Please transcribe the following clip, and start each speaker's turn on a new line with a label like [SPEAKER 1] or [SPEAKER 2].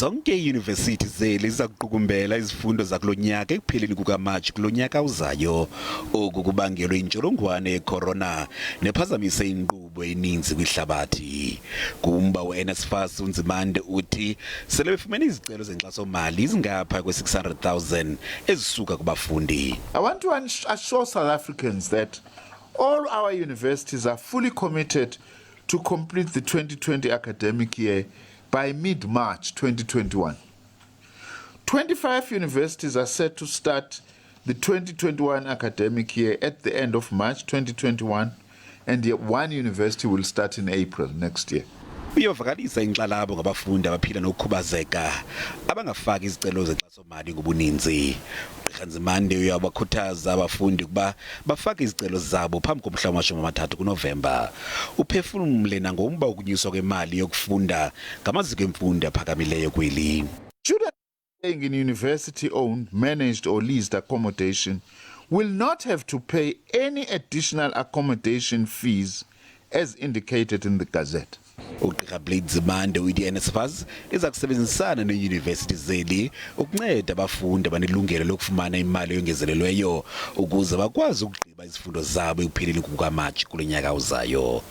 [SPEAKER 1] Zonke iiyunivesithi zeli ziza kuqukumbela izifundo zakulo nyaka ekupheleni kukaMatshi kulo nyaka uzayo. Oku kubangelwe yintsholongwane yekhorona nephazamise inkqubo eninzi kwihlabathi. Kumba weNSFAS uNzimande uthi sele befumene izicelo zenkxasomali ezingapha kwe-600,000 ezisuka kubafundi.
[SPEAKER 2] I want to assure South Africans that all our universities are fully committed to complete the 2020 academic year by mid-March 2021. 25 universities are set to start the 2021 academic year at the end of March 2021, and yet one university will start in April next year.
[SPEAKER 1] Uyovakalisa inkxalabo ngabafundi abaphila nokukhubazeka abangafaki izicelo zenkxasomali ngobuninzi. Ugqirha Nzimande uyabakhuthaza abafundi ukuba bafake izicelo zabo phambi komhla wama-30 kuNovemba. Uphefumle nangomba wokunyuswa kwemali yokufunda ngamaziko emfundo aphakamileyo kweli.
[SPEAKER 2] Students staying in university-owned, managed or leased accommodation will not have to pay any additional accommodation fees as indicated in the Gazette.
[SPEAKER 1] Ugqirha Blade Nzimande uyithi i-NSFAS iza kusebenzisana neeyunivesithi zeli ukunceda abafundi abanelungelo lokufumana imali eyongezelelweyo ukuze bakwazi ukugqiba izifundo zabo ekupheleni kukaMatshi kulo nyaka uzayo.